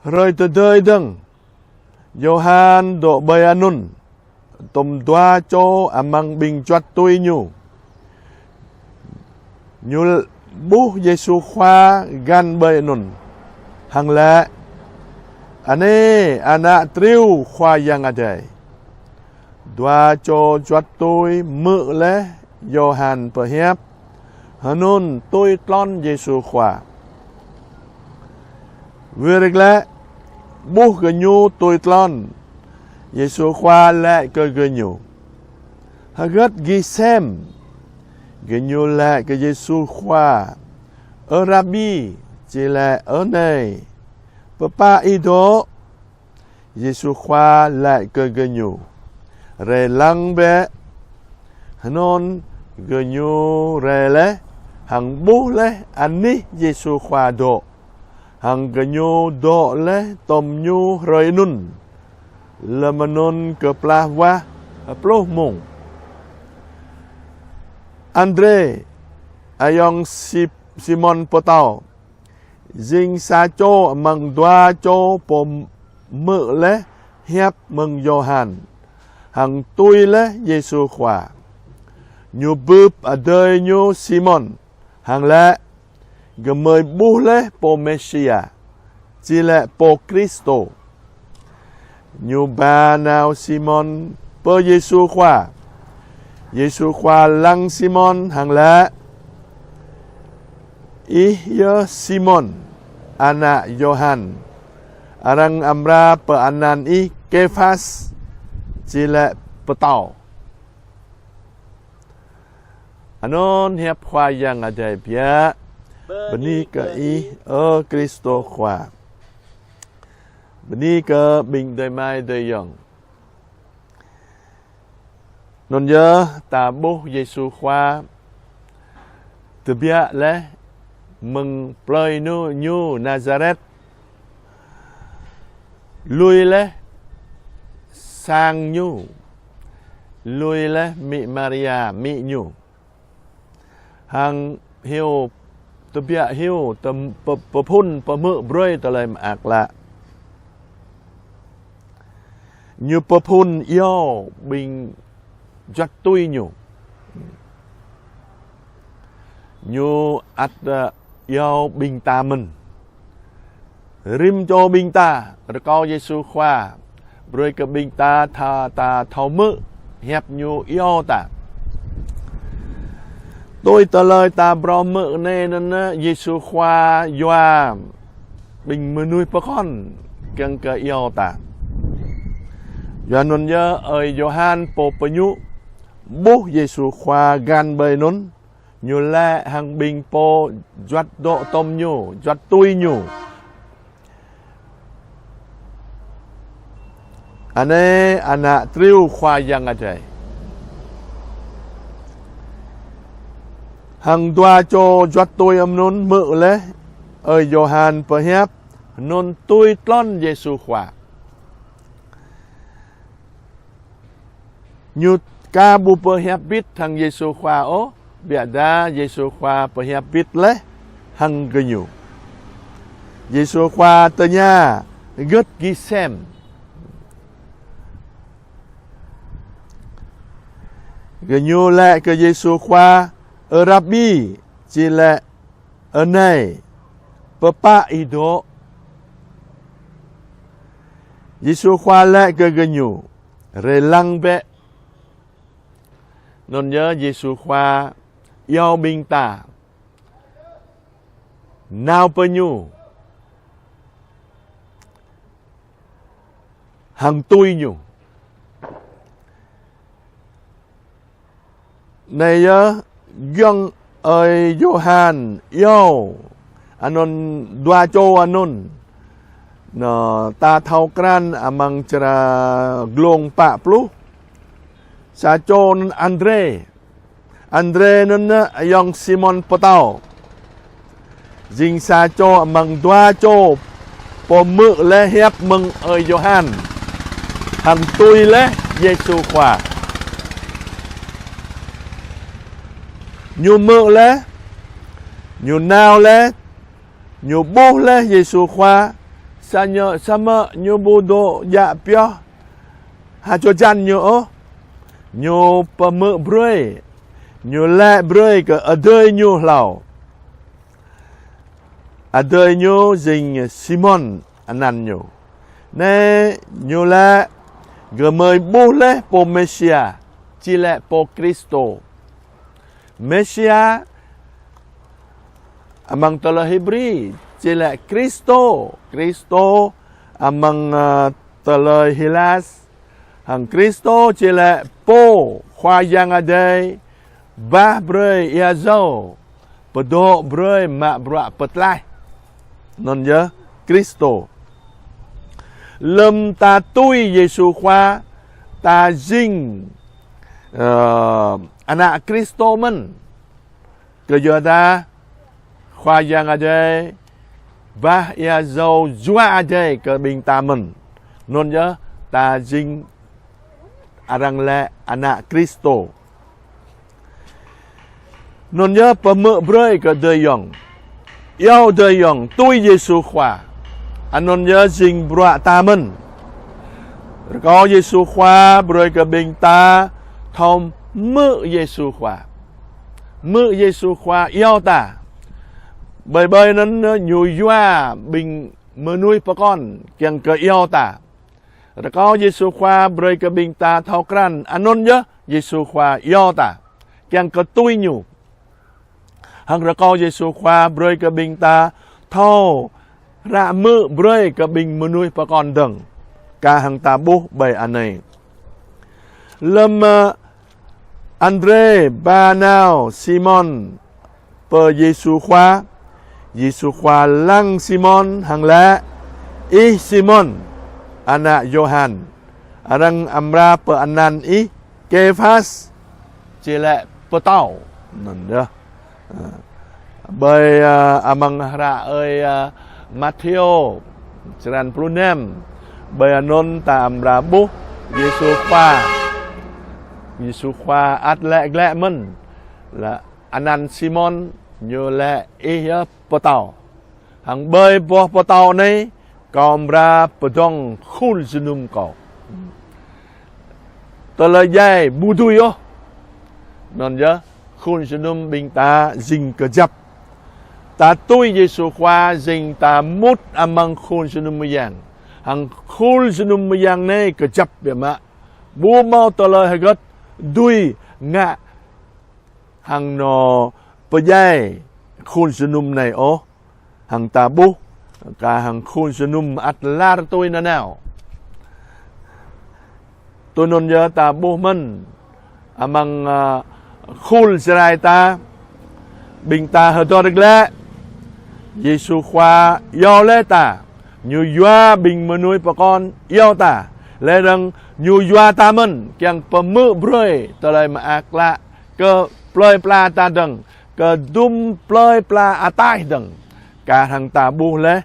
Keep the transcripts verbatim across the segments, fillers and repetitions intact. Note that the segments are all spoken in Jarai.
Hrơi tơdơi dơ̆ng, Yôhan dŏ ƀơi anŭn, tŏm dua čô amăng ƀing juăt tui ñu. Ñu ƀuh Yêsu Khua găn ƀơi anŭn, hăng laĭ: "Anai, Ană Triu Khua Yang Adai." Dua čô juăt tui hmư̆ laih Yôhan pơhiăp, hơnŭn tui tlôn Yêsu Khua. Wir glaĭ, ƀuh gơñu tui tlôn, Yêsu Khua laĭ kơ gơñu: "Hơgĕt gih sem?" Gơñu laĭ kơ Yêsu Khua: "Ơ Rabbi", či laĭ: "Ơ Nai, pơpă ih dŏ?" Yêsu Khua laĭ kơ gơñu: "Rai lăng bĕ." Hơnŭn gơñu rai laih, hăng ƀuh laih anih Yêsu Khua dŏ, hăng gơñu dŏ laih tŏm ñu hrơi anŭn, lơm anŭn kơplah wah pluh mông. Andrê, ayŏng Si-, Simon Pơtâo, jing sa čô amăng dua čô pô hmư̆ laih hiăp mơ̆ng Yôhan, hăng tui laih Yêsu Khua. Ñu bưp adơi ñu Simon, hăng laĭ: "Gơmơi ƀuh laih Pô Mêsia", či laĭ Pô Kristô. Ñu ba nao Simon pơ Yêsu Khua. Yêsu Khua lăng Simon hăng laĭ: "Ih yơh Simon, ană Yôhan. Arăng amra pơanăn ih Kêphas", či laĭ Pơtâo. Anŭn hiăp Khua Yang Adai biă. Bơni kơ Ih, ơ Kristô Khua. Bơni kơ ƀing adơi amai adơi ayŏng. Anŭn yơh ta ƀuh Yêsu Khua tơbiă laih mơ̆ng plơi ñu, ñu Nazaret, lui laih sang ñu, lui laih amĭ Maria, amĭ ñu. Hăng hyu, tơbiă hyu, tơm-, pơ-, pơphun pơhmư̆ brơi tơlơi mơak klă. Ñu pơphun iâu ƀing juăt tui ñu. Ñu ăt, ơ, iâu ƀing ta mơ̆n. Rĭm čô ƀing ta rơkâo Yêsu Khua, brơi kơ ƀing ta tha-, ta thâo hmư̆ hiăp ñu iâu ta. Tui tơlơi ta phrâo hmư̆ anai anŭn, Yêsu Khua yua ƀing mơnuih pơkŏn kiăng kơ iâu ta. Yua anŭn yơh ơi Yôhan pô pơñu ƀuh Yêsu Khua găn ƀơi anŭn, ñu laĭ hăng ƀing pô juăt dŏ tŏm ñu, juăt tui ñu: "Anai Ană Triu Khua Yang Adai." Hăng dua čô juăt tui anŭn hmư̆ laih ơi Yôhan pơhiăp, anŭn tui tlôn Yêsu Khua. Ñu ka ƀu pơhiăp bit hăng Yêsu Khua ôh, biă dah Yêsu Khua pơhiăp bit laih hăng gơñu. Yêsu Khua tơña: "Hơgĕt gih sem?" Gơñu laĭ kơ Yêsu Khua: "Ơ Rabbi", či laĭ: "Ơ Nai, pơpă ih dŏ?" Yêsu Khua laĭ kơ gơñu: "Rai lăng bĕ." Anŭn yơh Yêsu Khua iâu ƀing ta nao pơ ñu hăng tui ñu. Anai yơh giŏng ơi Yôhan iâu anŭn dua čô anŭn. Anŭn ta thâo krăn amăng črăn glông pă pluh. Sa čô anŭn Andrê. Andrê anŭn ayŏng Simon Pơtâo. Jing sa čô amăng dua čô pô hmư̆ laih hiăp mơ̆ng ơi Yôhan hăng tui laih Yêsu Khua. Ñu hmư̆ laih, ñu nao laih, ñu ƀuh laih Yêsu Khua, Sa ñu, samơ̆ ñu ƀu dŏ djă pioh hơjăn ñu ôh. Ñu pơhmư̆ brơi, ñu laĭ brơi kơ adơi ñu hlâo. Adơi ñu jing Simon anăn ñu. Anai ñu laĭ: Gơmơi ƀuh laih pô Mêsia, či laĭ pô Kristô. Mêsia amăng tơlơi Hêbrơ či laĭ Kristô. Kristô amăng, ơ, tơlơi Hilas. Hăng Kristô či laĭ pô Khua Yang Adai bah brơi ia jâo, pơdŏ brơi mă bruă pơtlaih. Anŭn yơh Kristô. Lơ̆m ta tui Yêsu Khua, ta jing, ơ, ană Kristô mơ̆n. Kơ yua dah Khua Yang Adai bah ia jâo Jua Adai kơ ƀing ta mơ̆n. Anŭn yơh ta jing arăng laĭ ană Kristô. Anŭn yơh pơhmư̆ brơi kơ adơi ayŏng, iâu adơi ayŏng tui Yêsu Khua. Anŭn yơh jing bruă ta mơ̆n. Rơkâo Yêsu Khua brơi kơ ƀing ta thâo hmư̆ Yêsu Khua. Hmư̆ Yêsu Khua iâu ta. Ƀơi ƀơi anŭn ñu yua ƀing mơnuih pơkŏn kiăng kơ iâu ta. Rơkâo Yêsu Khua brơi kơ ƀing ta thâo krăn, anŭn yơh Yêsu Khua iâu ta kiăng kơ tui ñu. Hăng rơkâo Yêsu Khua brơi kơ ƀing ta thâo ră hmư̆ brơi kơ ƀing mơnuih pơkŏn dơ̆ng. Kar hăng ta ƀuh ƀơi anai. Lơ̆m, ơ, Andrê ba nao Simon pơ Yêsu Khua, Yêsu Khua lăng Simon hăng laĭ: Ih Simon, ană Yôhan, arăng amra pơanăn ih Kêphas, či laĭ pơtâo. Anŭn yơh. Ơ, ƀơi, ơ, amăng hră ơi, ơ, Matthêô, črăn pluh năm, ƀơi anŭn ta amra ƀuh Yêsu Khua. Yêsu Khua ăt laĭ glaĭ mơ̆n, laĭ anăn Simon, ñu laĭ ih yơh pơtâo. Hăng ƀơi boh pơtâo anai, kâo amra pơdơ̆ng khul jơnum kâo. Tơlơi djai ƀu dưi ôh. Anŭn yơh, khul jơnum ƀing ta jing kơjăp. Ta tui Yêsu Khua jing ta mŭt amăng khul jơnum mơyang. Hăng khul jơnum mơyang anai kơjăp biă mă. Ƀu hmâo tơlơi hơgĕt dưi ngă hăng nao pơdjai khul jơnum anai ôh. Hăng ta ƀuh, kar hăng khul jơnum ăt lar tui nanao. Tui anŭn yơh ta ƀuh mơ̆n, amăng, ơ, khul Jrai ta, ƀing ta hơdơr glaĭ, Yêsu Khua iâu laĭ ta, ñu yua ƀing mơnuih pơkŏn iâu ta, laĭ dơ̆ng ñu yua ta mơ̆n, kiăng pơhmư̆ brơi tơlơi mơak klă kơ plơi pla ta dơ̆ng, kơ dŭm plơi pla ataih dơ̆ng. Kar hăng ta ƀuh laih,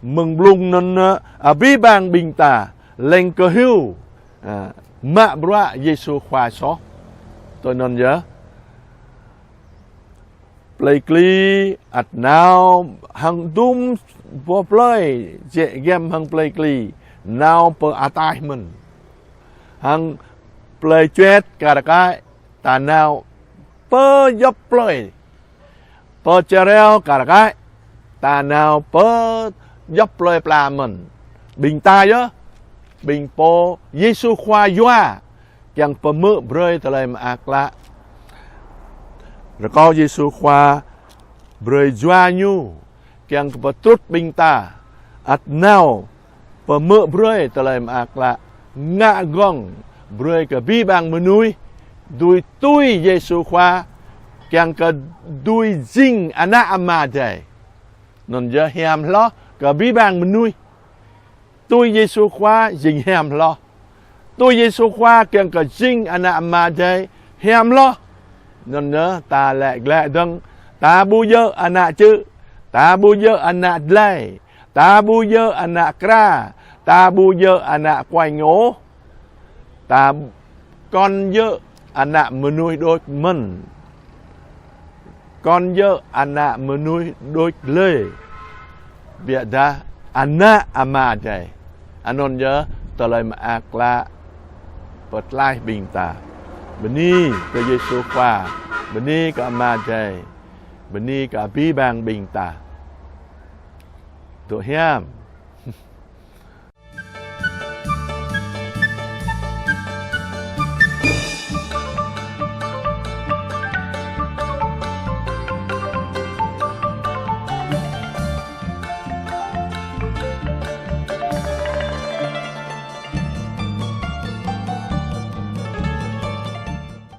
mơ̆ng blung anŭn, ơ, abih bang ƀing ta leng kơhyu, ơ, mă bruă Yêsu Khua soh. Tui anŭn yơh. Plei Kli ăt nao hăng dŭm boh plơi, jĕ giăm hăng plei Kli, nao pơ ataih mơ̆n. Hăng plei Čuet kar kaĭ, ta nao pơ djŏp plơi. Pơ Čơreo kar kaĭ, ta nao pơ djŏp plơi pla mơ̆n. Ƀing ta yơh, ƀing pô Yêsu Khua yua, kiăng pơhmư̆ brơi tơlơi mơak klă. Rơkâo Yêsu Khua brơi jua ñu, kiăng kơ pơtrŭt ƀing ta, ăt nao pơhmư̆ brơi tơlơi mơak klă, ngă gơ̆ng brơi kơ abih bang mơnuih, dưi tui Yêsu Khua, kiăng kơ dưi jing ană Ama Adai. Anŭn yơh hiam hloh kơ abih bang mơnuih. Tui Yêsu Khua jing hiam hloh. Tui Yêsu Khua kiăng kơ jing ană Ama Adai hiam hloh. Anŭn yơh ta laĭ glaĭ dơ̆ng, ta ƀu djơ̆ ană čư̆, ta ƀu djơ̆ ană dlai, ta ƀu djơ̆ ană kra, ta ƀu djơ̆ ană kuañ ôh. Ta kŏn djơ̆ ană mơnuih đôč mơ̆n. Kŏn djơ̆ ană mơnuih đôč lơi. Biă dah Ană Ama Adai. Anŭn yơh tơlơi mơak klă pơtlaih ƀing ta. Bơni kơ Yêsu Khua, bơni kơ Ama Adai, bơni kơ abih bang ƀing ta. Dŏ hiam.